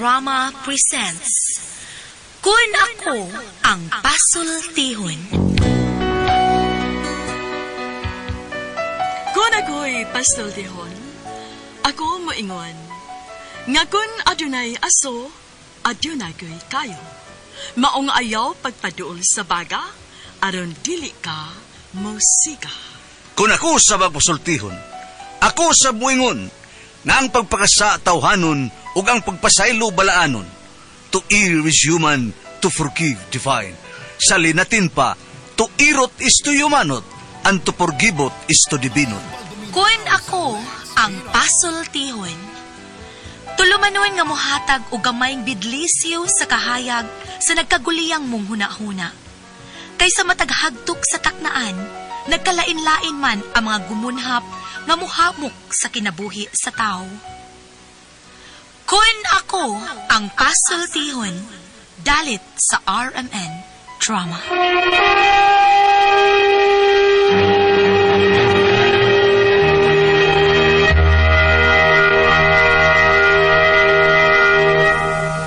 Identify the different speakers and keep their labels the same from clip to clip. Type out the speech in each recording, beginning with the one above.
Speaker 1: Drama presents Kun Ako Ang Pasultihon.
Speaker 2: Kung ako'y pasultihon, ako moingon, nga kun adunay aso, adunay ko'y kayo. Maong ayaw pagpaduol sa baga, aron dili ka mosiga.
Speaker 3: Kung ako sa magpasultihon, ako sa muingon, nga ang pagpakasa tawhanon ug ang pagpasaylo balaanon. To err is human, to forgive divine. Sa linatin pa, to irot is to humanot, and to forgiveot is to divinot.
Speaker 1: Kun ako ang pasultihon. Tulumanon nga mohatag og gamayng bidlisyo sa kahayag sa nagkaguliyang mong hunahuna. Kaysa mataghagtok sa taknaan, nagkalain-lain man ang mga gumunhap nga muhamok sa kinabuhi sa tao. Kun ako ang pasultihon, dalit sa RMN Drama.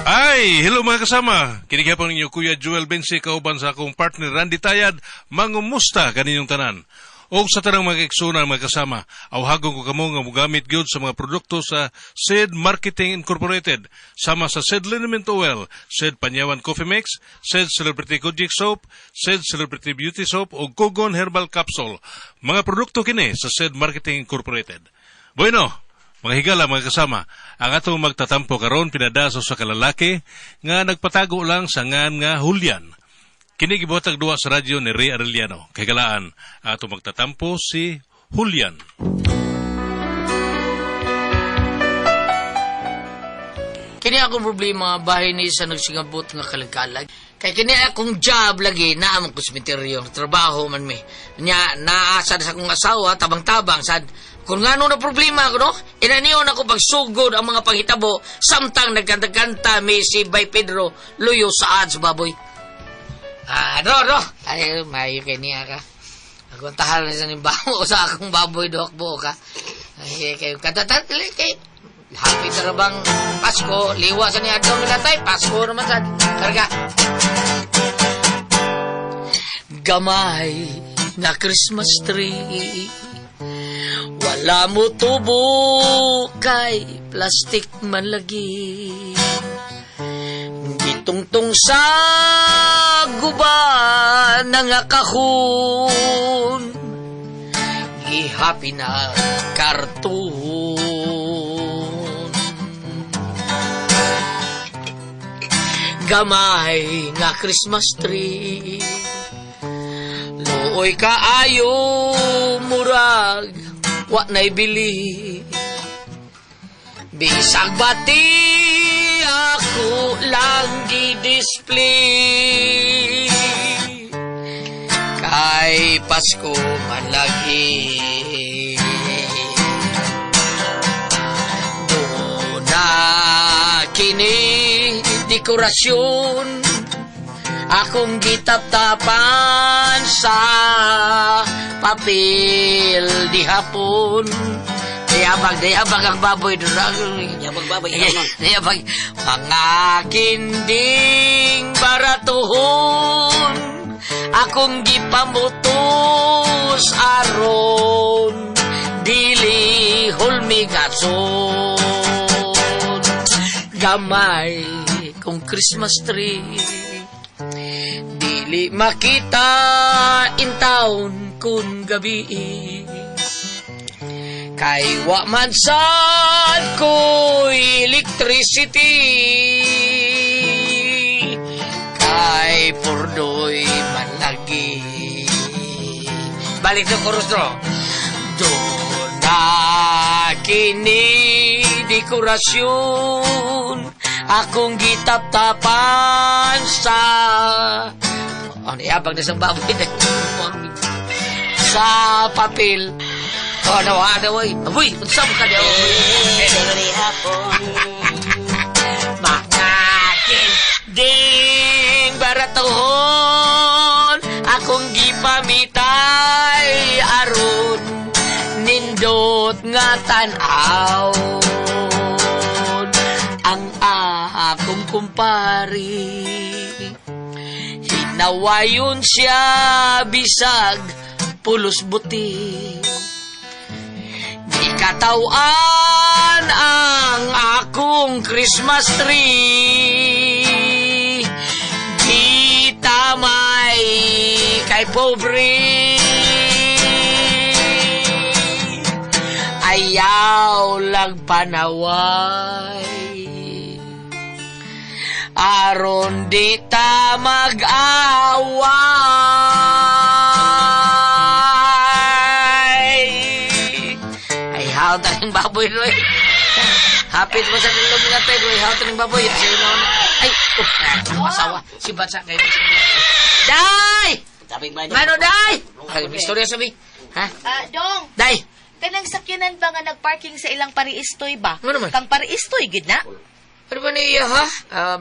Speaker 4: Ay, hello mga kasama. Kinighapon ninyo Kuya Joel Bensi kauban sa akong partner Randy Tayad, mangumusta kaninyong tanan. Og sa tanang mga igsoona, mga kasama, awhagon ko kamo nga mogamit gyud sa mga produkto sa Sid Marketing Incorporated, sama sa Sid Liniment Oil, Sid Panyawan Coffee Mix, Sid Celebrity Kojic Soap, Sid Celebrity Beauty Soap ug Kogon Herbal Capsule. Mga produkto kini sa Sid Marketing Incorporated. Bueno, mga higala, mga kasama, ang atong magtatampo karon pinadaso sa kalalaki nga nagpatago lang sa ngan nga Julian. Kini gibuhatag duwa sa radyo ni Ray Arellano. Kay galaan, ang atong magtatampo si Julian.
Speaker 5: Kini akong problema bahin ni sa nagsingabot nga kalagkalag. Kay kini akong job lagi naa man ko sementeryo, trabaho man mi. Nya naa sad sa akong asawa tabang-tabang sad. Kung ngano na problema ko no, inaniyon ako pagsugod ang mga panghitabo samtang nagkanta-kanta mi si Bay Pedro Luyo saad sa baboy. Ah, ro ro. Ay, mayo kay niya ka. Ako tahal na sa bawo sa akong baboy doak buo ka. Ay, kay katatan kay happy tarabang Pasko, liwa sa ni adlaw milatay, Pasko naman sad. Karga. Gamay na Christmas tree, wala mo tubo kay plastic man lagi. Gitungtong sa guba nga kahon, gihapi na karton. Gamay nga Christmas tree, luoy kaayo murag wa na'y bili. Bisag bati ako lang gi-display, kay Pasko man lagi. Duna kini dekorasyon, akong gitaptapan sa papel di hapon. Dayabag ang baboy doon.
Speaker 6: Dayabag baboy, ikaw nun.
Speaker 5: Dayabag. Mga kinding baratuhon, akong gipamutos aron dili hulmigason. Gamay kong Christmas tree, dili makita in town kun gabi. Kay wa man sad ko'y electricity, kay purdoy man lagi. Balik sa chorus no. Doon na kini dekorasyon, akong gitaptapan sa oh, niabag na siyang baboy sa papel. Oh, nawa, nawa. Uy, unsa mo ka niya? Mga kinding baratuhon, akong gipamitay aron nindot nga tan-awon. Ang pari. Hinawayon siya bisag pulos buti. Di katawan ang akong Christmas tree. Di tamay kay pobre. Ayaw lang panaway. Aron di ta mag-away. Ay, haw taning baboy, Roy. Hapit mo sa nilong nga tayo, Roy. Haw taning baboy. Ay, oh, asawa. Si Batsa kayo. Day! Mano, day? Ay, may istorya sabi. Ha?
Speaker 1: Dong,
Speaker 5: Day!
Speaker 1: kanang sakyanan ba nga nagparking sa ilang pariistoy ba?
Speaker 5: Ano naman?
Speaker 1: Kang pariistoy, gid na?
Speaker 5: Ano ba niya, ha?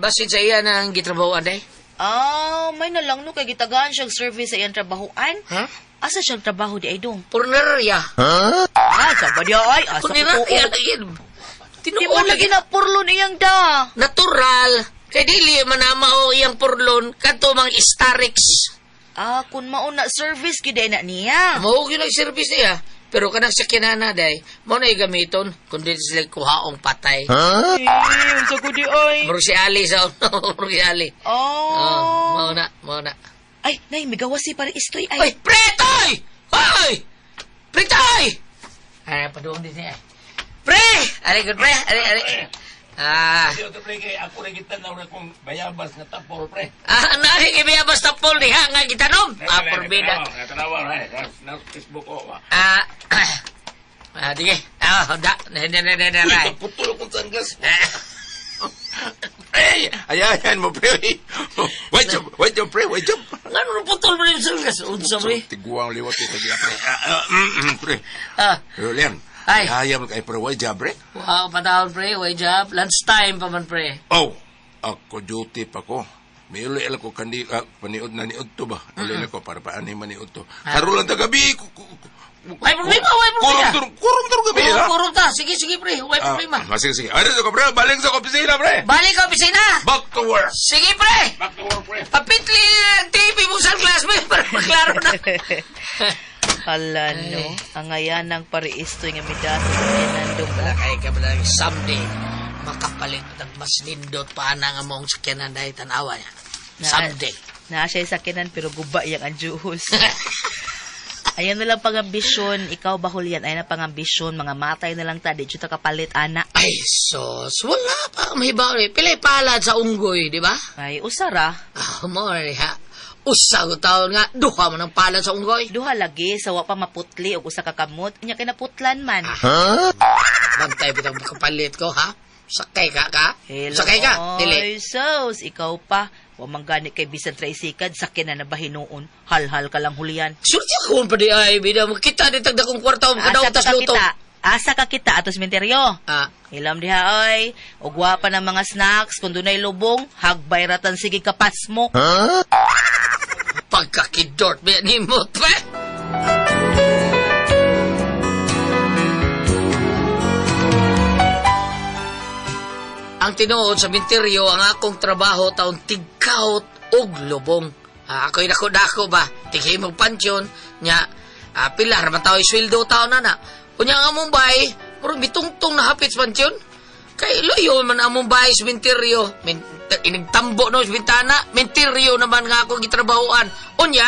Speaker 5: Basin sa iya ng gitrabahoan, day?
Speaker 1: Ah, may na lang no kay gitagaan siyang service sa iyang trabahoan.
Speaker 5: Ha?
Speaker 1: Asa siyang trabaho di ay dong?
Speaker 5: Purnarya.
Speaker 1: Ah, sa ba diya ay? Asa
Speaker 5: Purnarya
Speaker 1: ko
Speaker 5: lagi.
Speaker 1: Di mo
Speaker 5: Tinuod
Speaker 1: lagi
Speaker 5: lagi.
Speaker 1: na purlon iyang da.
Speaker 5: Natural. Kay dili man na mao iyang purlon kadto mang Starix.
Speaker 1: Ah, kun mao na service gid ay na niya.
Speaker 5: Mao gyud ang service niya. Pero kanang sakyanan na day, mao na gamiton kundi sila kuhaong patay.
Speaker 1: Eh, unsa ko di ay?
Speaker 5: Murag si Ali sa murag si Ali.
Speaker 1: Oh.
Speaker 5: Oh, mao na, mao na.
Speaker 1: Ay, nay, migawas si pariistoy
Speaker 5: Ay,
Speaker 1: ay.
Speaker 5: pretoy! Hoy! Pretoy! Ay, paduong din niya. Pre! Ali, good pre. Ali, ali. Ah,
Speaker 7: Dito, pre, kay ako rin kita na kong bayabas nga tapol, pre.
Speaker 5: ah, nakikibiyabas na pol diha nga gitanom. Ah, porbida.
Speaker 7: Natanawa, pre. Na Facebook ko.
Speaker 5: Ah, ah, sige. Ah, da, na, na, na, na, na.
Speaker 7: Uy, putol akong sunglass. Pre, ayayan mo, pre. Wait up, wait up, pre, wait up.
Speaker 5: Ngano putol mo rin sunglass? Unsa, pre?
Speaker 7: Tiguang liwat ito, pre. Pre.
Speaker 5: Ah,
Speaker 7: Julian,
Speaker 5: Ay.
Speaker 7: ayaw mo kay pre, wait job, pre.
Speaker 5: wow, patawon, pre. Way job. Lunchtime pa man, pre.
Speaker 7: Oh, ako duty pa ko. May uli ko kandi paniod na niod to ba? Uli ko para paani maniod to. Karon lang ta gabi.
Speaker 5: Way problema, way problema.
Speaker 7: Kurong turong gabi, ha?
Speaker 5: Kurong ta. Sige, sige, pre. Way problema.
Speaker 7: Ah, sige, sige. Ano ko, pre? Balik sa opisina, pre.
Speaker 5: Balik ka, opisina.
Speaker 7: Back to work.
Speaker 5: Sige, pre.
Speaker 7: Back to work, pre.
Speaker 5: Papitli ang TV mo sa class, pre. Para maklaro na.
Speaker 1: Hala no, ang ayan ng pariistoy nga mida sa sakyanan dong.
Speaker 5: Wala kay ka ba someday makapalit ng mas nindot pa na nga mong sakyanan dahil tanawa niya. Someday.
Speaker 1: Naa siya sakyanan pero guba yang ang juhus. Ayan na lang pangambisyon, ikaw ba Julian? Ayan na pangambisyon, mga matay na lang ta, di ta kapalit ana.
Speaker 5: Ay, sos, wala pa mahibaw eh. Pilay palad sa unggoy, di ba?
Speaker 1: Ay, usara.
Speaker 5: Ah, mo ha. Usa ko taon nga, duha mo ng palad sa unggoy.
Speaker 1: Duha lagi, sawa pa maputli og usa ka kamot, unya kay naputlan man.
Speaker 5: Bantay bitang makapalit ko, ha? Sakay ka ka?
Speaker 1: Hello,
Speaker 5: Sakay ka? Dili.
Speaker 1: Oy, sos, ikaw pa. Wa man gani kay bisan tricycle, sakyanan na ba hinuon? Halhal ka lang Julian.
Speaker 5: Surti ako pa di ay, bida mo kita di tagda kong kwarta mo
Speaker 1: Asa
Speaker 5: kadaw
Speaker 1: ka
Speaker 5: tas luto.
Speaker 1: kita? Asa ka kita ato sementeryo?
Speaker 5: Ah,
Speaker 1: Ilam diha oy, og wa pa ng mga snacks kun dunay lubong, hagbay ratan sige kapas mo.
Speaker 5: Pagkakidort ba ni mo, pre? Ang tinuod sa minteryo ang akong trabaho taon tigkaot og lubong. Ah, ako'y dako-dako ba? Tighimog pansyon, nya pila ra man tao'y sweldo taon na na. Unya ang among bahay, murag bitungtong na hapit sa pansyon. Kay loyo man among bahay sa minteryo. Inigtambo no sa bintana, minteryo naman nga ako gitrabahoan. Unya,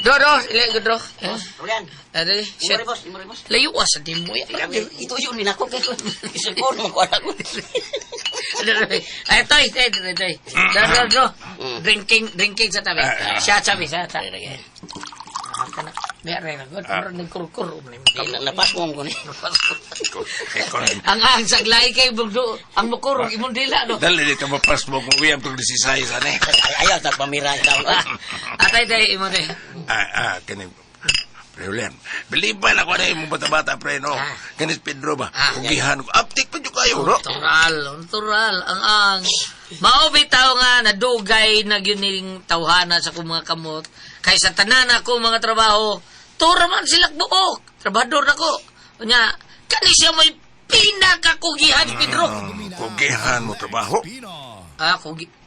Speaker 5: Dro, dro, ila dro. Eh,
Speaker 6: Julian,
Speaker 5: dali, shit.
Speaker 6: imo boss, imo boss.
Speaker 5: Layo sa di mo ya.
Speaker 6: Ito yun, ninako kay ko. Siguro mo ko anak ko.
Speaker 5: Ay, toy, toy, toy, toy. Dro, dro, dro. Drinking, drinking sa tabi. Shot sabi, shot. Ah, kana. May aray na good. Murag nagkurkur.
Speaker 6: Napas mo ko ni.
Speaker 5: Ang ang saglay kay bugdo, ang mukurog imong dila no.
Speaker 7: Dali dito mapas mo kung uyab kong 16 ani.
Speaker 6: Ayaw ta pamira ikaw.
Speaker 5: Atay tay imo tay.
Speaker 7: Kani Pre Julian, biliban ako na imong bata-bata, pre, no?
Speaker 5: Ah.
Speaker 7: Kanis Pedro ba?
Speaker 5: Ah.
Speaker 7: Ugihan ko. Aptik pa dyan kayo, no?
Speaker 5: Natural, natural. Ang. Mao bitaw nga nadugay na gyud ning tawhana sa akong mga kamot. Kay sa tanan ako mga trabaho, tura man sila buok. Trabador nako. Unya, kani siya may Pinakakugihan si Pedro.
Speaker 7: Kugihan mo trabaho.
Speaker 5: Ah,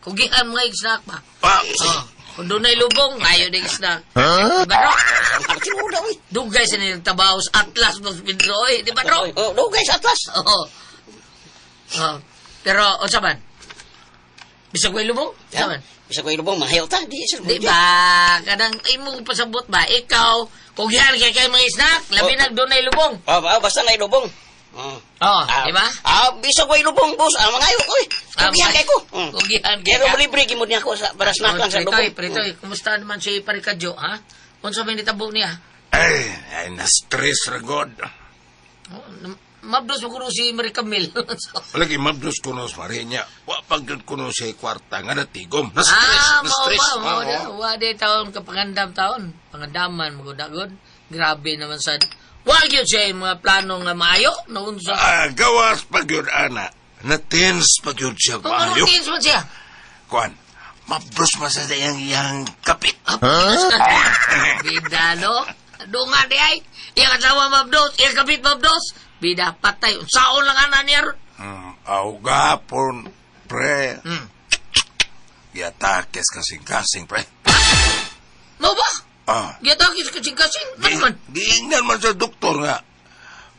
Speaker 5: kugihan mga snack ba?
Speaker 7: Ah,
Speaker 5: Oh, kung doon ay lubong, ayaw na snack. Di ba, Dro?
Speaker 6: Ang tinuod oy.
Speaker 5: Dugay sa nilang trabaho sa Atlas mo si Pedro, eh. Di ba, Dro?
Speaker 6: Oh, dugay sa Atlas.
Speaker 5: Oo. Oh. Pero, unsa man? Bisag way lubong? Unsa man?
Speaker 6: Bisa ko ilubong mahayaw ta di sir.
Speaker 5: Di ba? Kanang imong pasabot ba? Ikaw, kugihan kay kay mga snack, labi
Speaker 6: Oh.
Speaker 5: nag doon ay lubong.
Speaker 6: Oh, basta na ilubong. Oh.
Speaker 5: Oh, di ba?
Speaker 6: Ah, bisa ko ilubong, boss. Ah, mangayo ko.
Speaker 5: Ah,
Speaker 6: Kugihan kay ko. Mm.
Speaker 5: Kugihan kay
Speaker 6: Pero
Speaker 5: ka.
Speaker 6: libre gimud niya ako sa para snack lang sa
Speaker 5: Pretoy,
Speaker 6: lubong.
Speaker 5: Pretoy, kumusta naman si Parikadyo, ha? Unsa may nitabo niya?
Speaker 7: Ay, na-stress ra god.
Speaker 5: Oh, mabdos mo kuno si Marie Camille.
Speaker 7: Lagi mabdos ko no sa Marinya. Wa pag yun ko no siya kwarta nga natigom. Na-stress,
Speaker 5: ah, mao
Speaker 7: na-stress.
Speaker 5: ba, mao
Speaker 7: Oo.
Speaker 5: na. Wa di taon kapangandam taon. Pangandaman mo gud. Grabe naman sad. Wa gyud siya yung mga plano nga maayo naunsa.
Speaker 7: Ah, gawas pag yun, ana. Na-tense pag yun siya
Speaker 5: Kung ano
Speaker 7: maayo.
Speaker 5: tins man siya?
Speaker 7: Kuan, mabdos man sa iyang iyang kapit.
Speaker 5: Bida no? Dunga di ay. Iyang asawa mabdos, iyang kapit mabdos. Bida patay. Saon lang ana niya ron.
Speaker 7: Aw gapon, pre. Giatakes kasing-kasing, pre.
Speaker 5: Mo ba?
Speaker 7: Ah.
Speaker 5: Giatake sa kasing-kasing. Ano man?
Speaker 7: Giingnan man sa doktor nga.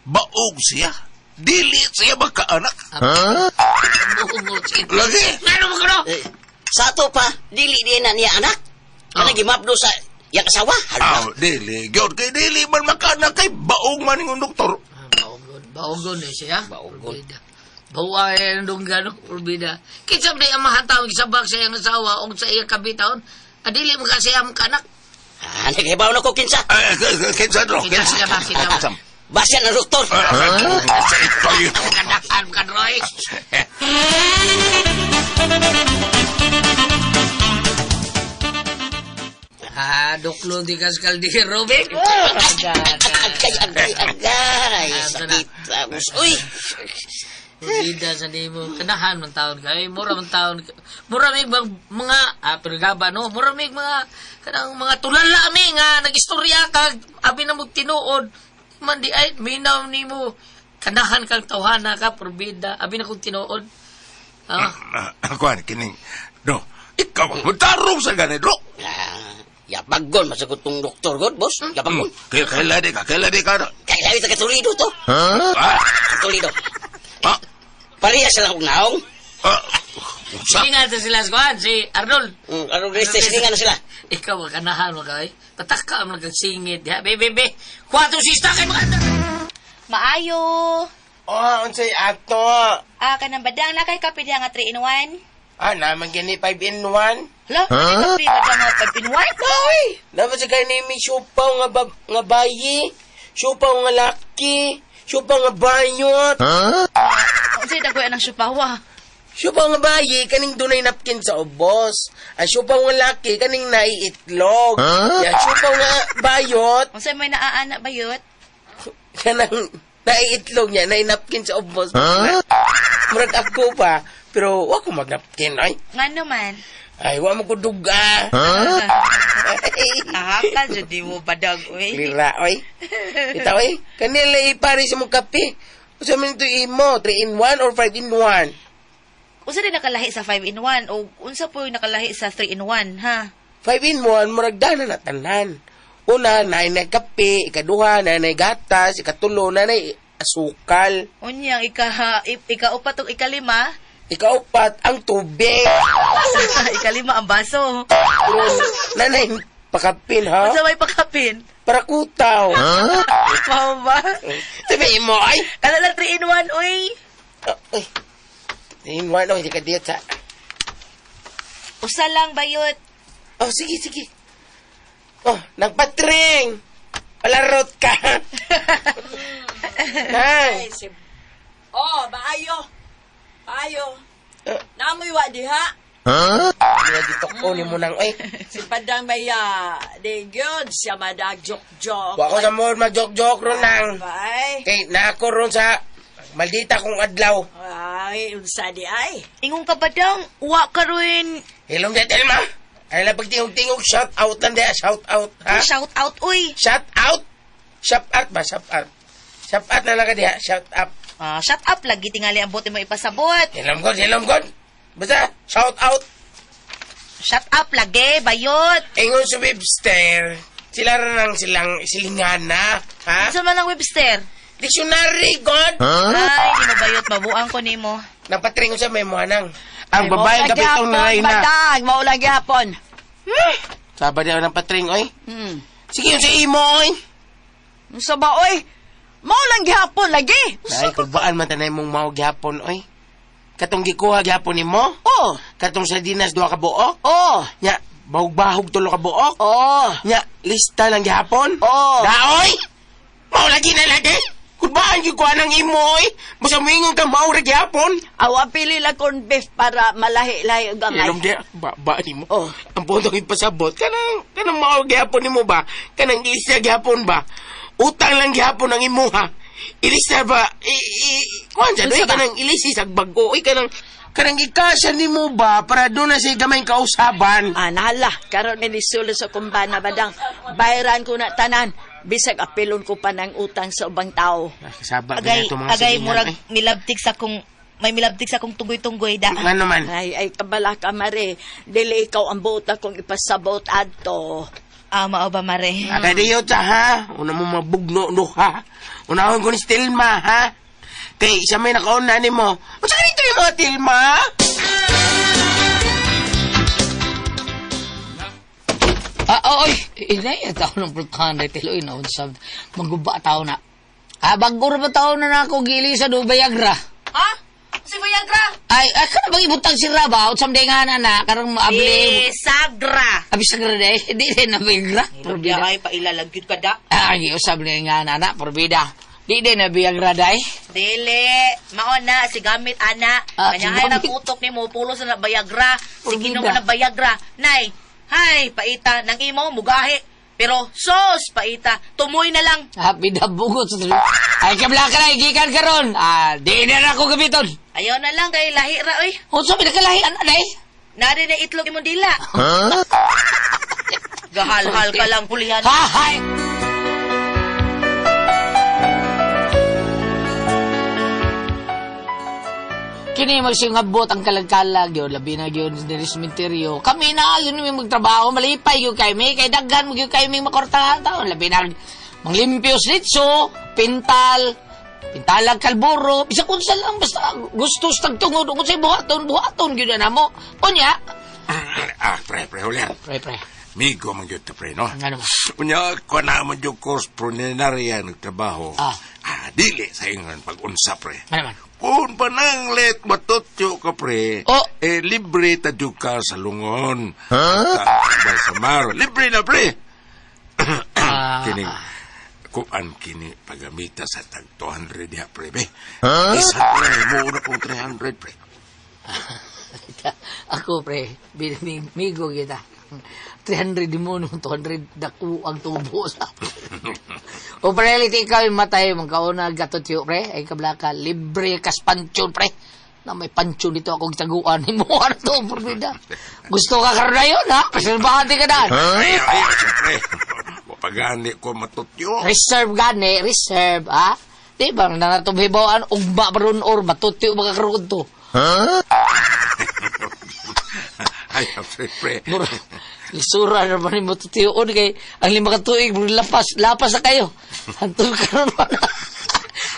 Speaker 7: Baog siya. Dili siya magkaanak.
Speaker 5: Buhungod.
Speaker 7: Lagi.
Speaker 5: Ngano mo kuno?
Speaker 6: Eh, sa ato pa, dili di na niya anak. Kana
Speaker 5: Oh.
Speaker 6: gimabdo sa iyang asawa. Hala.
Speaker 7: Aw, dili. Gyud kay dili man makaanak kay baog man ingon doktor.
Speaker 5: Ah, Baogon. Baogon eh siya.
Speaker 6: Baogon.
Speaker 5: Urbida. Bawa eh, ang dungga no? Urbida. Kinsa ba amahan taon gisabak sa iyang asawa o sa iyang kabitaon? Adili mo kasi ang kanak.
Speaker 6: Ah, naghibaw na ko kinsa.
Speaker 7: Ay, kinsa dro?
Speaker 5: Kinsa ba, kinsa ba?
Speaker 6: Basya ng doktor.
Speaker 7: Sa ito yun.
Speaker 5: Kanakan ka, Roy. Ah, duklo di ka sa kaldero, be.
Speaker 6: Agay, agay, agay.
Speaker 5: Ah,
Speaker 6: Sakit. Tapos, uy.
Speaker 5: Bida sa nimo. Kanahan man taon ka. Eh, mura man taon ka. Mura may bang mga, pero gaba, no? Mura may mga, kanang mga tulala mi nga, nagistorya ka, abi na mo tinuod. Man di ay, minaw nimo. Kanahan kang tawhana ka, probida, abi na kong tinuod. Ah,
Speaker 7: Kuan, kining. No, ikaw, matarong sa gani, dro.
Speaker 6: Ah, yabagon, masagot tong doktor, god, boss. Yabagon.
Speaker 7: Kaya kaila di ka, kaila di ka.
Speaker 6: Kaya labi ta katulido to.
Speaker 7: Ah,
Speaker 6: Katulido.
Speaker 7: ah,
Speaker 6: Pareha sila og naong.
Speaker 7: ah. Unsa?
Speaker 5: Sige nga sila sa kuwan, si Arnold.
Speaker 6: Aron restes nga na sila.
Speaker 5: Ikaw, kanahan mo ka, eh. Pataka mo nagkagsingit. Ha? Be, be, be. Kwato sista kay mga
Speaker 1: Maayo.
Speaker 8: Oh, unsay ato?
Speaker 1: Ah, kanang badang na kay kape diha nga 3 in 1.
Speaker 8: Ah, naman gani 5 in 1.
Speaker 1: Hala, huh? Kape badang nga 5 in 1?
Speaker 8: Oy, dapat sa kay ni siupaw nga nga bayi, siupaw nga laki, siupaw nga bayot.
Speaker 1: Unsay dagoy anang siupawa?
Speaker 8: Siupaw nga bayi kaning dunay napkin sa ubos. Ang siupaw nga laki kaning naiitlog. Ya siupaw nga bayot
Speaker 1: Unsay may naaana bayot?
Speaker 8: kanang naiitlog niya, nai napkin sa ubos. Murag ako pa, pero wa ko magnapkin ay.
Speaker 1: Ngano man?
Speaker 8: Ay, wa mo ko duga.
Speaker 1: Ah, ka jud di mo badag oy.
Speaker 8: Lira, oy. Ita, oy. Kanila ipare sa mong kape. Usa man ito imo, 3 in 1 or 5 in 1?
Speaker 1: Unsa din nakalahi sa 5 in 1 o unsa po yung nakalahi sa 3 in 1, ha?
Speaker 8: 5 in 1, murag dana na tanan. Una, naay kape, ikaduha, naay gatas, ikatulo, naay asukal.
Speaker 1: Unyang ikaupat ug ikalima,
Speaker 8: Ikaupat, ang tubig.
Speaker 1: ikalima ang baso.
Speaker 8: Pero, nanay, pakapin, ha?
Speaker 1: Unsa may pakapin?
Speaker 8: Para kutaw.
Speaker 1: Mao ba?
Speaker 8: Sabi mo, ay!
Speaker 1: Kana lang 3 in 1 oy.
Speaker 8: Oh, ay. 3 in 1, oh, hindi ka diyot sa...
Speaker 1: Usa lang bayot.
Speaker 8: Oh, sige, sige. Oh, nagpatring! Palarot ka! Nay!
Speaker 2: Oh, maayo. Maayo. Naamoy wa diha.
Speaker 8: Hindi dito ko ni mo nang, ay.
Speaker 2: Si Padang Maya, di gyud siya madag jok-jok.
Speaker 8: Wa ko sa mo mag-joke-joke ron nang.
Speaker 2: Ay,
Speaker 8: Kay na ako ron sa maldita kong adlaw.
Speaker 2: ay, unsa di ay.
Speaker 1: Ingon ka badang, wa karon.
Speaker 8: Hilong di Telma. Ay lang pagtingog-tingog, shout out lang diya, shout out, ha?
Speaker 1: Shout out oy.
Speaker 8: Shout out! Shout out ba? Shout out. Shout out na lang ka diha, shout out.
Speaker 1: Ah, shut up lagi tingali ang bote mo ipasabot.
Speaker 8: Hilom god, hilom god. Basta, shout out.
Speaker 1: Shut up lagi, bayot.
Speaker 8: Ingon sa Webster, sila ra nang silang silingana, ha?
Speaker 1: Unsa man ang Webster?
Speaker 8: Dictionary, God!
Speaker 1: Ay, di mo bayot, mabuang ko nimo.
Speaker 8: Napatring ko sa may muhanang. Ang babae kapitong na na.
Speaker 2: Badang, maulang gihapon.
Speaker 8: Sabi niya ng patring, oy. Sige, yung sa imo, oy.
Speaker 2: Unsa ba oy? Maulang gihapon lagi.
Speaker 8: Ay, kulbaan man tanay mong mao gihapon, oy. Katong gikuha gihapon nimo?
Speaker 2: Oh,
Speaker 8: Katong sardinas duha ka buok?
Speaker 2: oh,
Speaker 8: Nya, bahog-bahog tulo ka buok?
Speaker 2: oh.
Speaker 8: Nya, lista lang gihapon?
Speaker 2: Oh.
Speaker 8: Daoy! Mao lagi na lagi! Kulbaan gyud kuha ng imo, oy. Basta moingon ka mao ra gihapon.
Speaker 2: Awa pili lang corn beef para malahi-lahi og gamay.
Speaker 8: Ilom di, ba, ba nimo?
Speaker 2: Oh.
Speaker 8: Ang puntong ipasabot, kanang, kanang mao gihapon nimo ba? Kanang isa gihapon ba? Utang lang gihapon ang imuha. Ilista ba? I, i, kuan sa
Speaker 2: Unsa
Speaker 8: doy,
Speaker 2: ba?
Speaker 8: kanang ilisi sa bago. Oy, kanang, kanang ikasya nimo ba para doon na siya gamay kausaban.
Speaker 2: Ah, nahala. Karon ni lisulo sa kumbana badang. Bayaran ko na tanan. Bisag apilon ko pa ng utang sa ubang tao.
Speaker 8: Ah, Kasaba
Speaker 1: Agay,
Speaker 8: na itong mga
Speaker 1: agay
Speaker 8: silingan,
Speaker 1: murag
Speaker 8: eh.
Speaker 1: milabtik sa kong may milabtik sa kong tunggoy-tunggoy da.
Speaker 8: Nga naman.
Speaker 2: Ay, ay, kabala ka, Mare. Dili ikaw ang buot akong ipasabot adto.
Speaker 1: Ah, mao ba mare?
Speaker 8: Agay diyo ta, ha? Una mo mabugno no, ha? Unahon ko ni si Tilma, ha? Kay siya may nakauna ni mo. Unsa ganito yung mga Tilma?
Speaker 5: Ah, oy, inay, tao ng pultahan na tiloy na unsab. Maguba tao na. Ah, bago ra ba tao na nako gili sa Viagra?
Speaker 1: Ha? Si Viagra?
Speaker 5: Ay, ay kana bang ibutang si Raba unsam day nga na na karong maabli.
Speaker 1: Bisagra.
Speaker 5: Abi sa grade, di din na Viagra. Probida.
Speaker 1: Ay, pailalag gyud ka da.
Speaker 5: Ah, usab ni nga na na, probida. Di din na Viagra day.
Speaker 1: Dili, mao na si gamit ana.
Speaker 5: Ah,
Speaker 1: Kanya
Speaker 5: si
Speaker 1: ay
Speaker 5: gamit.
Speaker 1: nagutok nimo pulos na Viagra. Sige
Speaker 5: Probida.
Speaker 1: no na Viagra. Nay, hay paita nang imo mugahi. Pero sos paita, tumoy na lang.
Speaker 5: Happy na bugot sa Ay, kabla ka na, igikan karon. Ah, di na na ako gamiton.
Speaker 1: Ayaw na lang kay lahi ra oy.
Speaker 5: Unsa may nakalahi ana day?
Speaker 1: Nari na itlog imong dila. Gahalhal ka lang pulihan.
Speaker 5: Ha, hay. Kini magsingabot ang kalagkalag yun, labi na yun diri sa sementeryo. Kami na yun may magtrabaho, malipay yun kay mi, kay daghan mo yun kay mi makortahan taon. Labi na manglimpyos litso, pintal, pintalag kalburo, bisa kung saan lang, basta gusto sa tagtungod, kung sa'y buhaton, buhaton yun na mo. Unya,
Speaker 7: Ah, pre, pre, Julian.
Speaker 5: pre, pre,
Speaker 7: Migo man gyud ta, pre, no?
Speaker 5: ano ba?
Speaker 7: Unya, ko na man gyud course preliminary nagtrabaho.
Speaker 5: Ah.
Speaker 7: Ah, dili sa ingon pag-unsa, pre.
Speaker 5: Ano man?
Speaker 7: Kung pananglit matutyo ka, pre,
Speaker 5: Oh.
Speaker 7: eh, libre ta jud ka sa lungon. Huh? Sa maro. Libre na, pre.
Speaker 5: Ah.
Speaker 7: Kining, kuan kini pagamita sa tag 200 diha, pre, be. Huh? Isa, pre, mo na kong 300, pre.
Speaker 5: Ako pre, migo kita. 300 di mo no, 200 daku ang tubo sa. O pre, liti ikaw yung matay, magkauna gatotyo pre, ay kablaka, libre kas pansyon pre. Na may pansyon dito akong taguan ni mo ano to, purbida. Gusto ka karon na yun, ha? Pasilbahan di ka na.
Speaker 7: Ay, ay, siyempre. Pagani ko matutyo.
Speaker 5: Reserve gani, reserve, ha? Di ba, nanatubhibawan, ugma baron or matutyo mga karoon to.
Speaker 7: Ay, pre, pre.
Speaker 5: Mura, lisura na ba ni mo tutiyon kay ang 5 ka tuig mura lapas lapas na kayo. Hantol karon pa na.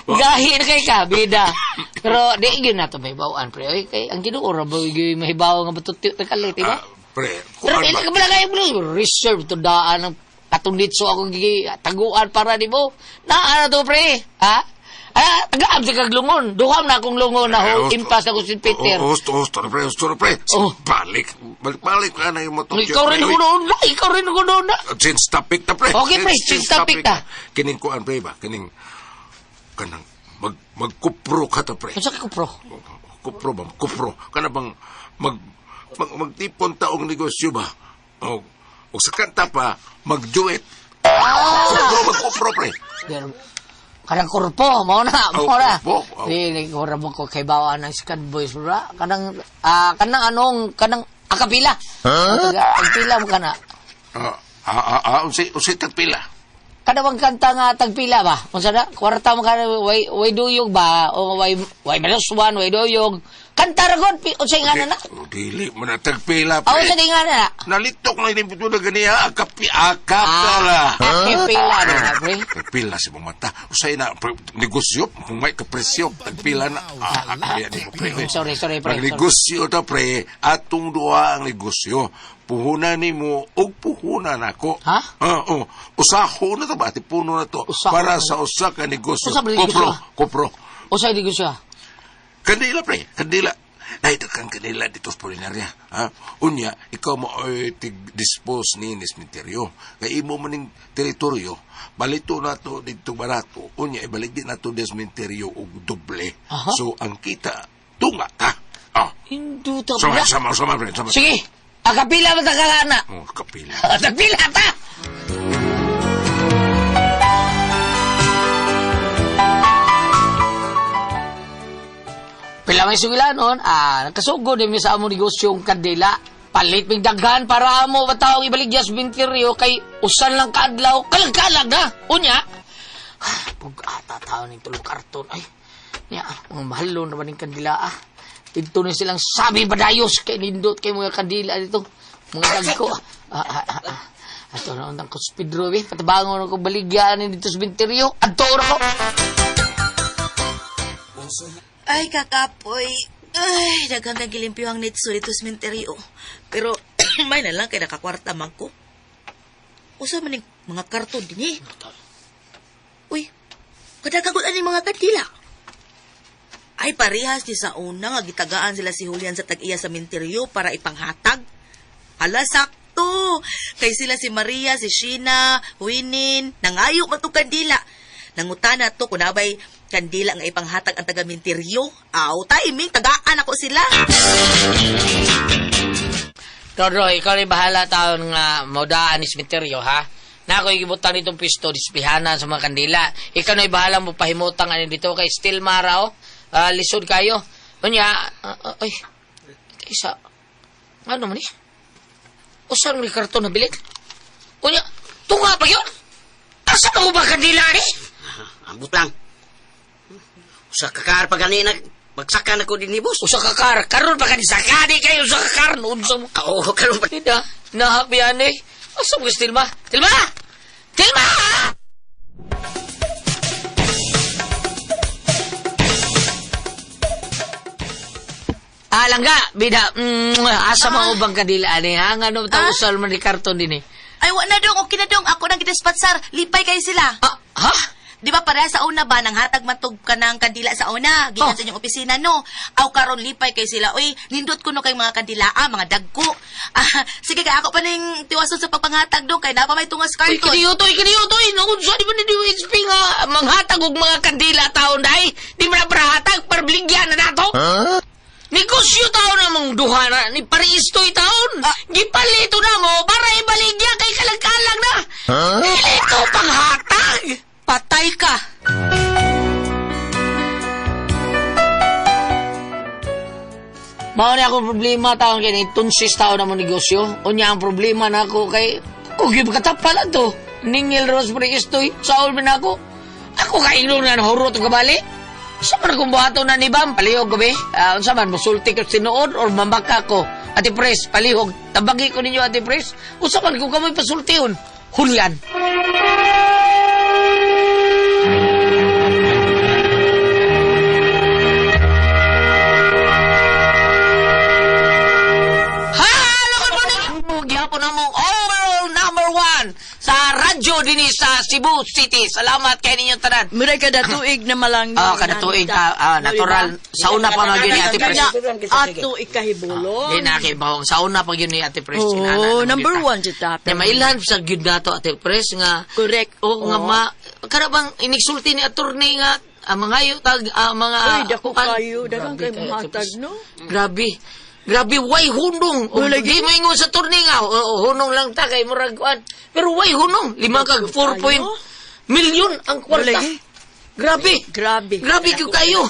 Speaker 5: Gahi na kay ka bida. Pero di gyud na to may bawaan pre. Oy kay ang Ginoo ra ba gyud mahibaw nga matutiyo ta kalit, di ba?
Speaker 7: Ah, pre,
Speaker 5: Pero
Speaker 7: kuan
Speaker 5: dili
Speaker 7: ba?
Speaker 5: ka bala kayo bro. Reserve to daan ang katong ditso akong taguan para nimo. Naa na to pre. Ha? Ah, tagaam sa kag lungon. Duham na akong lungon na ho, impas ako si Peter.
Speaker 7: Oh, husto, husto na, pre, husto na, pre.
Speaker 5: Oh.
Speaker 7: Balik, balik, balik ka na yung matutyo.
Speaker 5: Ikaw rin
Speaker 7: pre.
Speaker 5: ako noon na. Ikaw rin ako noon na.
Speaker 7: Change topic ta, pre.
Speaker 5: Okay, pre, change topic ta.
Speaker 7: Kining kuan, pre, ba? Kining, kanang, mag, magkupro ka ta, pre.
Speaker 5: Unsa ka kupro?
Speaker 7: Kupro ba? Kupro. Kana bang, mag, mag, magtipon ta og negosyo ba? O, o sa kanta pa, mag-duet.
Speaker 5: Ah!
Speaker 7: Kupro, magkupro, pre.
Speaker 5: Pero, kanang kurpo, mao na,
Speaker 7: Oh,
Speaker 5: mao na.
Speaker 7: kurpo, oh.
Speaker 5: Dili ko ra mo ko kay bawaan ng Scan Boys, bro. Kanang ah, kanang anong kanang akapila. Huh? Akapila mo kana.
Speaker 7: Ah, ah, ah, ah, unsay, unsay tagpila.
Speaker 5: Kanang kanta nga tagpila ba? Unsa na? Kwarta mo ka way way duyog ba o way way minus one way duyog. Kanta ra gud unsa nga na?
Speaker 7: Oh, dili mo na tagpila,
Speaker 5: Aw
Speaker 7: pre.
Speaker 5: unsa di nga na?
Speaker 7: Nalitok na ini puto na ganiya, akapi, akap na.
Speaker 5: Tagpila na pre.
Speaker 7: Tagpila sa mong mata. Usay na, pre, negosyo, kung may kapresyo, tagpila na. Ah, ako yan, pre.
Speaker 5: Sorry, sorry, pre.
Speaker 7: Ang negosyo ta, pre, atong duha ang negosyo. Puhunan nimo og puhunan ako.
Speaker 5: Ha?
Speaker 7: Oo. Usaho na to ba? Tipuno na to.
Speaker 5: Usaho
Speaker 7: para
Speaker 5: na.
Speaker 7: sa usa ka negosyo.
Speaker 5: Usa ba negosyo?
Speaker 7: Kopro, kopro.
Speaker 5: Unsa di negosyo?
Speaker 7: Kandila, pre. Kandila. Dahil kang kandila dito sa Polinaria. Ha? Unya, ikaw mo ay tig-dispose ni Nesmenterio. Kay imo man ning teritoryo, balito na to dito barato. Unya, ibalik din na to Nesmenterio og doble.
Speaker 5: Aha.
Speaker 7: So, ang kita, tunga ta. Ah.
Speaker 5: Hinduta
Speaker 7: Sama,
Speaker 5: ba?
Speaker 7: sama, sama, pre. Sama.
Speaker 5: Sige. Akapila ba ta ka na?
Speaker 7: Oh, kapila.
Speaker 5: Tagpila ta. Pila may sugilanon, nakasugod din mi sa among negosyong kandila. Palit mig daghan para amo batawang ibaligya sa bintiryo kay usan lang kaadlaw, kalag-kalag na. Unya, pug-ata tao ning tulong karton. Ay, nya, mga mahalon naman ning kandila ah. Dito ni silang sabi badayos kay nindot kay mga kandila dito. Mga dagko. Ato na untang ko sa Pedro, eh. Patabangon ako baligyan ni dito sa bintiryo. Adto ra ko.
Speaker 1: Ay, kakapoy. Ay, daghang kang gilimpyo ang nitso dito sa menteryo. Pero, may na lang kay nakakwarta man ko. Usa man ning mga karton din eh. Uy, kadaghagon ani mga kandila. Ay, parehas ni sa una nga gitagaan sila si Julian sa tag-iya sa menteryo para ipanghatag. Hala, sakto. Kay sila si Maria, si Sheena, Winin, nangayo man tong kandila. Nangutana to kung nabay kandila nga ipanghatag ang taga-menteryo. Aw, timing, tagaan ako sila.
Speaker 5: Rodro, ikaw rin bahala taon nga maudaan ni Smeterio, ha? Na ako igibutan itong pisto, displihanan sa mga kandila. Ikaw na bahala mo pahimutang ano dito kay still maraw. Lisod kayo. Unya, ay, isa, ano man eh? Usan mo ni karton na bilit? Unya, tunga pa yun? Asa mo ba kandila ni?
Speaker 6: Ambot lang. Usa ka kar pa ganina, bagsakan ako din ni boss.
Speaker 5: Usa ka kar, karon pa kani sakadi kayo usa ka kar, unsa mo?
Speaker 6: Oo, karon pa.
Speaker 5: Hindi na, nahapian eh. Asa mo gusto, Tilma? Tilma! Tilma! Ah, langga, bida, asa mo ubang kadila ani ha? Nga no, ta usal man ni karton din eh.
Speaker 1: Ay, wa na dong, okay na dong. Ako nang gidispatsar. Lipay kayo sila.
Speaker 5: Ah, ha?
Speaker 1: Di ba pareha sa una ba nang hatag matug ka ng kandila sa una gikan
Speaker 5: Oh.
Speaker 1: sa inyong opisina no. Aw karon lipay kay sila. Uy, nindot kuno kay mga kandila ah, mga dagko. Ah, sige kay ako pa ning tiwason sa pagpanghatag do kay napa may tungas
Speaker 5: Uy,
Speaker 1: karton.
Speaker 5: kiniutoy, kiniutoy! Naunsa, di ba ni DWHP nga manghatag og mga kandila taon dahi? Di mo na parahatag, parabligyan na nato? Huh? Negosyo taon na mong duha na, ni pariistoy taon. Gipalito na mo para ibaligya kay kalag-kalag na. Huh? Dili to panghatag!
Speaker 1: Patay ka.
Speaker 5: Mao ni akong problema taon kay ni tunsis taon na mo negosyo. Unya ang problema na ako kay kung katapal to. Ningil ros pariistoy, saol man ako. Ako kailong na nahurot og kabali. Sa man akong buhaton na ni Bam, palihog gabi. Unsa man, musulti ko sinuod or mamaka ko. Ate Pres, palihog. Tabagi ko ninyo, Ate Pres. Unsa man kung kamoy pasultihon. Hulyan. Hello, good morning! Gihapon na mong overall number 1 sa radyo dinhi sa Cebu City. Salamat kay ninyong tanan.
Speaker 2: Mura kada tuig na malang.
Speaker 5: Kada tuig, natural. Sa una pa man yun ni Ate Pres.
Speaker 2: Ato ikahibulon.
Speaker 5: Di na kay bahong. Sa una pa yun ni Ate Pres.
Speaker 2: Oo,
Speaker 5: Inana na
Speaker 2: number
Speaker 5: kita.
Speaker 2: 1 jud ta.
Speaker 5: Nya mailhan sa gyud nato Ate Pres nga
Speaker 2: Correct.
Speaker 5: O nga ma kana bang inigsulti ni attorney nga ang mga ayo tag mga
Speaker 2: Uy, dako
Speaker 5: kuan.
Speaker 2: kayo. Daghang
Speaker 5: Grabe
Speaker 2: kayo
Speaker 5: kayo, Ate
Speaker 2: muhatag,
Speaker 5: Pres.
Speaker 2: no?
Speaker 5: Grabe. Grabe, way hunong. O,
Speaker 2: Wala
Speaker 5: di mo ingon sa turni nga. O, hunong lang ta kay murag kuan. Pero way hunong. 5 kag 4
Speaker 2: Kayo?
Speaker 5: point million ang kwarta.
Speaker 2: Wala, eh.
Speaker 5: Grabe.
Speaker 2: Grabe.
Speaker 5: Grabe gyud kayo.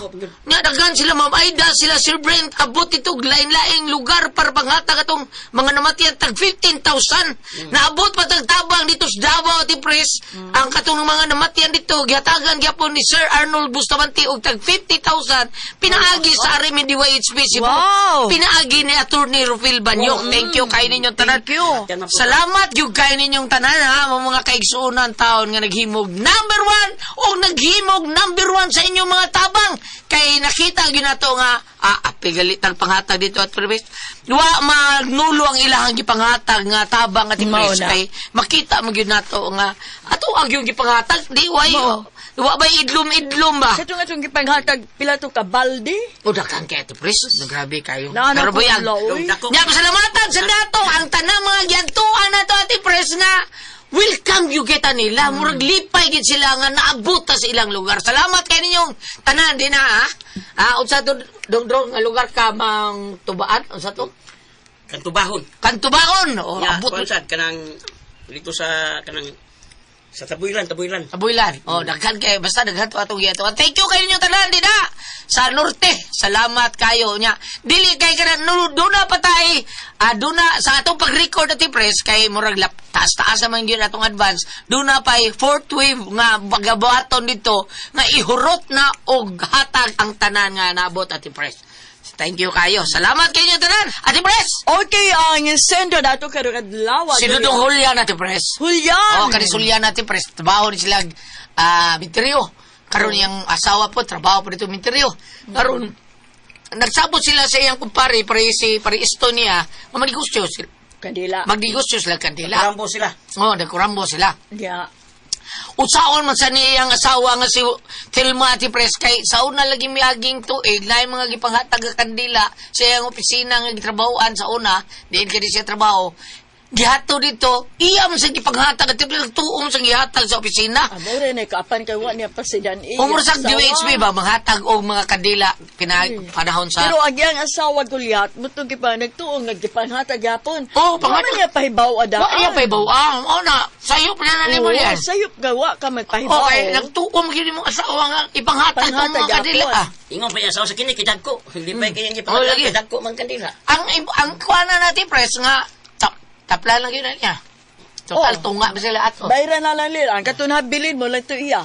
Speaker 5: Nga daghan sila Ma'am Aida, sila Sir Brent abot ito lain-laing lugar para panghatag atong mga namatian tag 15,000. Naabot pa tag tabang dito sa Davao ti Pres. Ang katong mga namatian dito gihatagan gyapon ni Sir Arnold Bustamante og tag 50,000 pinaagi sa RMN DYHP Cebu.
Speaker 2: Wow.
Speaker 5: Pinaagi ni Attorney Rufil Banyok. Thank you kay ninyong tanan.
Speaker 2: Thank you.
Speaker 5: Salamat gyud kay ninyong tanan ha, mga kaigsuonan taon nga naghimog number one o naghimog number one sa inyong mga tabang kay nakita gyud nato nga apigalitang panghatag dito at previous wa magnulo ang ilahang gipanghatag nga tabang at
Speaker 2: Mao
Speaker 5: pres
Speaker 2: na.
Speaker 5: kay makita mo gyud nato nga ato ang gyud gipanghatag di way
Speaker 2: Mao.
Speaker 5: wa bay idlom-idlom ba.
Speaker 2: Katong atong gipanghatag pila to ka balde.
Speaker 5: O daghan kay ate pres, grabe kayo.
Speaker 2: Naano
Speaker 5: Pero
Speaker 2: ko
Speaker 5: buyag.
Speaker 2: ulo, oy.
Speaker 6: Dako.
Speaker 5: Nya pasalamatan sa dato ang tanang mga giantuan nato ate pres nga welcome you kita nila. Murag lipay gid sila nga naabot ta sa ilang lugar. Salamat kay ninyong tanan din na ha. Ah, unsa to dong dong nga lugar ka mang tubaan unsa to?
Speaker 6: Kantubahon.
Speaker 5: Kantubaon. O
Speaker 6: Ya,
Speaker 5: abot
Speaker 6: kuan sad kanang dito sa kanang sa Tabuilan, Tabuilan.
Speaker 5: Abuilan. Oh, daghan kay basta daghan to atong giatuan. Thank you kay ninyo tanan din na sa norte. Salamat kayo nya. Dili kay kana no, duna pa tay duna sa atong pag-record ati press kay murag lap taas-taas naman gyud atong advance. Duna pay fourth wave nga pagabuhaton dito nga ihurot na og hatag ang tanan nga naabot ati press. Thank you kayo. Salamat kay inyo tanan. Ati Press.
Speaker 2: Okay, ang sendo nato karong adlaw.
Speaker 5: Si Dudong Julian Ati Press.
Speaker 2: Julian.
Speaker 5: Oh, kani Julian Ati Press. Trabaho ni sila minteryo. Karon iyang asawa po, trabaho po dito minteryo. Karon nagsabot sila sa iyang kumpare, pare si pare Estonia, nga magnegosyo sila.
Speaker 2: Kandila.
Speaker 5: Magnegosyo sila kandila.
Speaker 6: Rambo sila.
Speaker 5: Oh, nagkurambo sila.
Speaker 2: Yeah.
Speaker 5: Usaon man sa niyang asawa nga si Tilma Ati Pres kay sa una lagi miaging tuig na mga gipanghatag nga kandila sa iyang opisina nga gitrabahoan sa una diin kay di siya trabaho gihato dito iya man sa gipanghatag at tuom sa gihatag sa opisina.
Speaker 2: Amo rin eh, kaapan kay wa niya pasidan iya.
Speaker 5: Umur sa
Speaker 2: asawa.
Speaker 5: DHB ba manghatag og mga kandila pina, panahon sa
Speaker 2: Pero ang iyang asawa Goliath, mutong gipa nagtuong naggipanhatag gyapon.
Speaker 5: Oo,
Speaker 2: Wa
Speaker 5: panghatag.
Speaker 2: man niya pahibaw ada.
Speaker 5: Wa niya pahibaw ah, oh na sayo pa na nimo yan.
Speaker 2: Sayop gawa ka magpahibaw.
Speaker 5: Okay, nagtuom gyud imong asawa nga ipanghatag tong mga
Speaker 2: Panghatag
Speaker 5: kandila.
Speaker 2: gyapon.
Speaker 5: Ah.
Speaker 6: Ingon pa niya sa kini kidagko. Hindi pa kay
Speaker 5: Oh, lagi.
Speaker 6: gipanghatag kidagko man kandila.
Speaker 5: Ang kuha na natin press nga tapla lang yun na niya. Total
Speaker 2: Oh.
Speaker 5: tunga ba sila ato.
Speaker 2: Bayran na lang nila. Ang katong habilin mo lang to iya.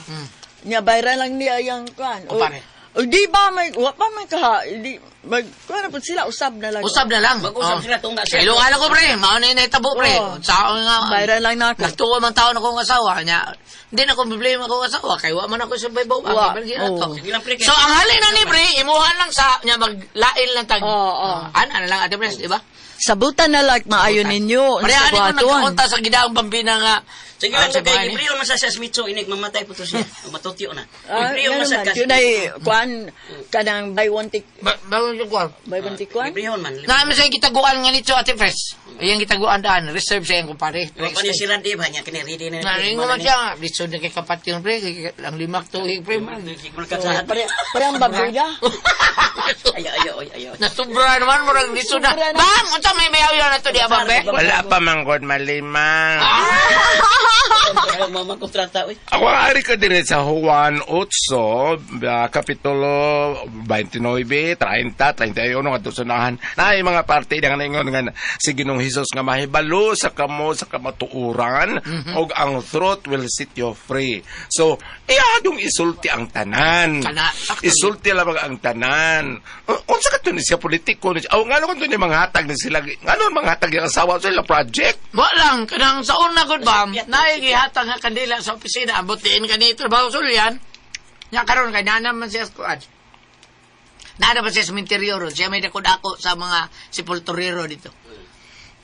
Speaker 2: Nya bayran lang niya yang kuan.
Speaker 5: O, pare.
Speaker 2: O, di ba may wa pa man ka di mag kuan na pud sila usab na lang.
Speaker 5: Usab na lang.
Speaker 6: Mag-usab sila, tunga sila.
Speaker 5: Ilong alam ko pre, mao na yung naitabo pre.
Speaker 2: Oh.
Speaker 5: Sa nga
Speaker 2: Bayran lang nako.
Speaker 5: Nagtuwa man taon akong asawa niya. Hindi na akong problema akong asawa kay wa man ako sa baybaw.
Speaker 2: Wa.
Speaker 5: Ang ato.
Speaker 2: Oh.
Speaker 6: Sige lang, pre, kay-
Speaker 5: So ang halin na ni pre, imuha lang sa niya maglain lang tag.
Speaker 2: Oo, oo.
Speaker 5: Ana na lang ate pres, di ba?
Speaker 2: Sabutan na lang maayo ninyo.
Speaker 5: Pareha
Speaker 2: Unsa
Speaker 5: ni ko
Speaker 2: buhaton.
Speaker 5: nagkaunta sa gidaong bambina nga.
Speaker 6: Sige lang
Speaker 5: Ah, sa
Speaker 6: kay
Speaker 5: mga ni.
Speaker 6: Gibril man sa Smitso inig mamatay po to siya. Matutyo na.
Speaker 2: Ah,
Speaker 6: Gibril
Speaker 2: nga
Speaker 6: man sa
Speaker 2: naman, yun ay kuan kanang buy one take
Speaker 5: Ba yung kuwan?
Speaker 2: buy one take kuan.
Speaker 6: Gibril man.
Speaker 5: Namin sa gitaguan nga nito Ate Fres. Iyang gitaguan daan, reserve sa iyang kumpare.
Speaker 6: Wa pa niya sila di ba niya kini ready na.
Speaker 5: Naringo man siya nga. Lisod na kay kapat yun, pre. Ang limak tuig, pre, man.
Speaker 2: Pare parang babuya.
Speaker 6: Ayo ayo ayo ayo.
Speaker 5: Nasubra naman, murag lisod na.
Speaker 2: Sobra na.
Speaker 5: Bang! Unsa may mayaw na to di ba, be?
Speaker 8: Wala pa man god malima.
Speaker 6: Ayaw mama kontrata oy.
Speaker 7: Ako ang ari ka dire sa Juan 8, Kapitulo 29, 30, 31, ngadto sa unahan. Naay mga parte nga ningon nga si Ginoong Hesus nga mahibalo sa kamo sa kamatuoran ug ang truth will set you free. So, iyadong isulti ang tanan.
Speaker 5: Kana, sakto.
Speaker 7: Isulti lamang ang tanan. Unsa ka to ni siya politiko ni siya? Aw ngano kun to ni manghatag ni sila? Ngano manghatag yung asawa sa ilang project?
Speaker 5: Wa lang, kanang sa una gud ba, naigihatag nga kandila sa opisina, ambot diin ka ni trabaho sulyan. Nya karon kay nana man siya sa kuan. Nana man siya sa interior, siya may dako-dako sa mga sepulturero dito.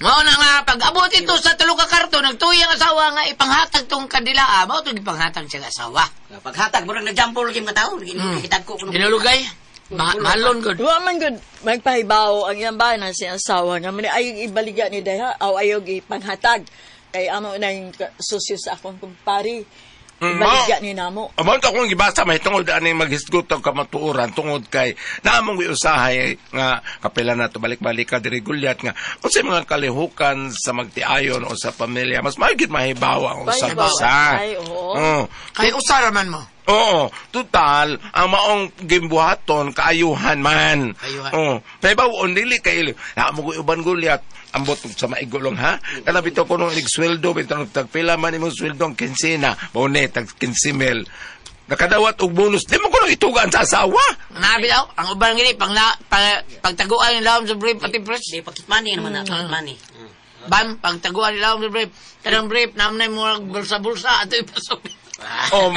Speaker 5: Mao na nga pag abot ito sa tulo ka karto nagtuya ang asawa nga ipanghatag tong kandila, mao tong ipanghatag siya ang asawa.
Speaker 6: Paghatag murag nagjambol lagi mga tao, kitagko kuno.
Speaker 5: Dinulugay. Mahalon gud.
Speaker 2: Wa man gud magpahibaw ang iyang bana si asawa nga man ay ibaligya ni dayha aw ayaw ipanghatag kay amo na yung susyo sa akong kumpare. Ibaligya ni namo.
Speaker 7: Amo to akong gibasa may tungod ani maghisgot og kamatuoran tungod kay naamong giusahay nga kapila na to balik-balik ka diri gulyat nga unsay mga kalihukan sa magtiayon o sa pamilya mas mahigit mahibaw ang usab
Speaker 2: Mahibaw.
Speaker 7: usa.
Speaker 2: Ay, oo.
Speaker 7: Oo.
Speaker 5: Kay usa raman mo.
Speaker 7: Oo, total ang maong gimbuhaton kaayuhan man.
Speaker 5: Kaayuhan.
Speaker 7: Oo. Pero bawon dili kay ili. Na mo ko uban gulyat ambot sa maigulong ha. Kana bitaw ko nung igsweldo bitaw nung tagpila man imong sweldo ang kinsena, mao ni tag 15 mil. Nakadawat og bonus, di mo ko nang itugan sa asawa.
Speaker 5: Nabi daw, ang uban gini pang na, pang, pagtaguan ni lawom sa brief pati press.
Speaker 6: Di pocket money naman na, pocket money.
Speaker 5: Bam, pagtaguan ni lawom sa brief. Kanang brief naman na mo bulsa-bulsa ato ipasok.
Speaker 7: Oh,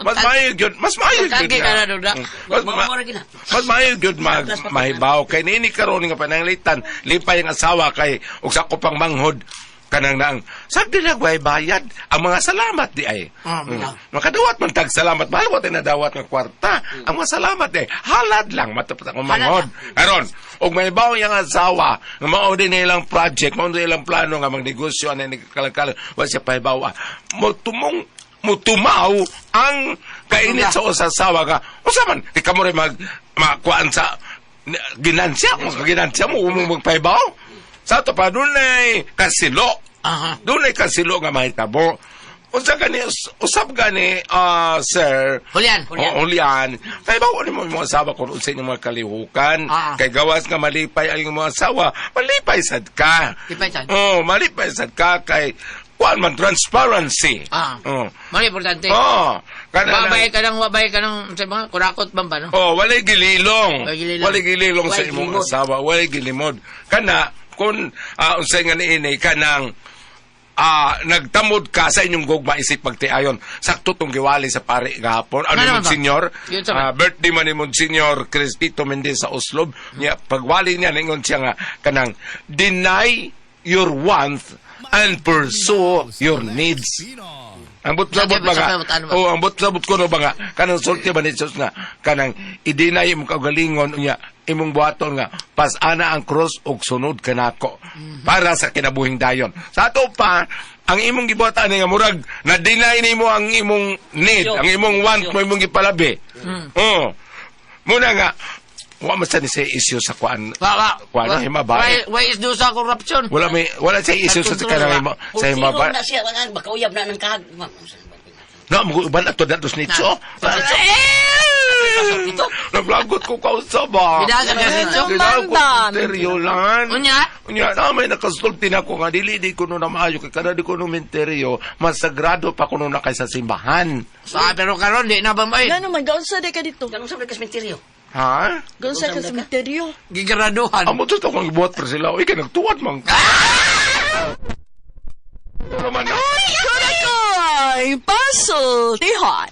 Speaker 7: mas maayo gyud, mas maayo gyud.
Speaker 5: Kagi ka na, Duda.
Speaker 7: Mas, ma-
Speaker 6: Mura gina.
Speaker 7: mas maayo gyud mag mahibaw kay niini karon nga pananglitan lipay ang asawa kay og sa pang manghod kanang naang sa dilagway bayad ang mga salamat di ay.
Speaker 5: Ah, bitaw.
Speaker 7: Makadawat man tag salamat mahal wa tay nadawat nga kwarta. Ang mga salamat di ay, halad lang matapos ang manghod. Karon og mahibaw yang asawa nga mao din na ilang project, mao din ilang plano nga magnegosyo ani kalakal wa siya pahibaw. Mo tumong mutumaw ang kainit sa usasawa nga usa man di ka mo rin mag makuan sa ginansya mo ginansya mo mo magpahibaw sa ato pa dunay kasilo.
Speaker 5: Aha.
Speaker 7: Dunay kasilo nga mahitabo. Unsa gani usab gani sir
Speaker 5: Julian.
Speaker 7: Julian. Julian. Kay bawo ni mo imong asawa kung unsa inyong mga kalihukan.
Speaker 5: Ah.
Speaker 7: Kay gawas nga malipay ang imong asawa, malipay sad ka.
Speaker 5: Lipay sad.
Speaker 7: Oh, malipay sad ka kay kuan man transparency.
Speaker 5: Ah.
Speaker 7: Oh.
Speaker 5: Mali importante.
Speaker 7: Oh, kana
Speaker 5: Wabay ka ng wabay ka ng sa mga kurakot ba ba no?
Speaker 7: Oh, walay gililong.
Speaker 5: Walay gililong.
Speaker 7: Walay gililong sa
Speaker 6: Walay
Speaker 7: imong
Speaker 6: gilimod.
Speaker 7: asawa, walay gilimod. Kana kun unsay nga niini kanang nagtamod ka sa inyong gugma isip pagtiayon. Sakto tong giwali sa pare gahapon. Ano
Speaker 5: Ano
Speaker 7: ni
Speaker 5: naman ba?
Speaker 7: Monsignor?
Speaker 5: Yun sa man.
Speaker 7: Birthday man ni Monsignor Cristito Mendez sa Oslob. Niya pagwali niya ningon siya nga kanang deny your wants and pursue your needs. Ang but-sabot ba nga?
Speaker 5: Ano ba?
Speaker 7: Oh, ang but-sabot ko no ba nga? Kanang sulti ba ni Jesus nga kanang i-deny imong kaugalingon unya imong buhaton nga pasana ang cross ug sunod kanako para sa kinabuhing dayon. Sa ato pa ang imong gibuhat ani nga murag na-deny nimo ang imong need, ang imong want mo imong gipalabi. Oh. Muna nga wa man sa ni sa issue sa kuan.
Speaker 5: Wa wa.
Speaker 7: Kuan
Speaker 5: Wa-
Speaker 7: hima ba?
Speaker 5: Why is do sa corruption?
Speaker 7: Wala may wala sa issue sa
Speaker 5: Control,
Speaker 7: kanang
Speaker 5: wa.
Speaker 7: hima sa hima ba?
Speaker 6: na siya, wala, baka uyab na ng kahag.
Speaker 7: Na mo uban ato datos nitso.
Speaker 6: Ito.
Speaker 7: Naglagot ko kausap ba?
Speaker 5: Gidagan ka nitso?
Speaker 7: Gidagan ko misteryo lan.
Speaker 5: Unya?
Speaker 7: Unya, na may nakasulti na ko nga dili di ko no na maayo kay kada di ko no misteryo, mas sagrado pa kuno na kaysa simbahan.
Speaker 5: Sa pero karon di na ba may
Speaker 2: Nga naman, gaon sa di ka dito.
Speaker 6: Ganun sa ka sementeryo.
Speaker 7: Ha?
Speaker 2: Gaon sa ka sementeryo.
Speaker 5: gigraduhan.
Speaker 7: Amo to akong gibuhat per sila. Uy, kay nagtuwad man. Ano man?
Speaker 2: Korakoy! Pasultihon!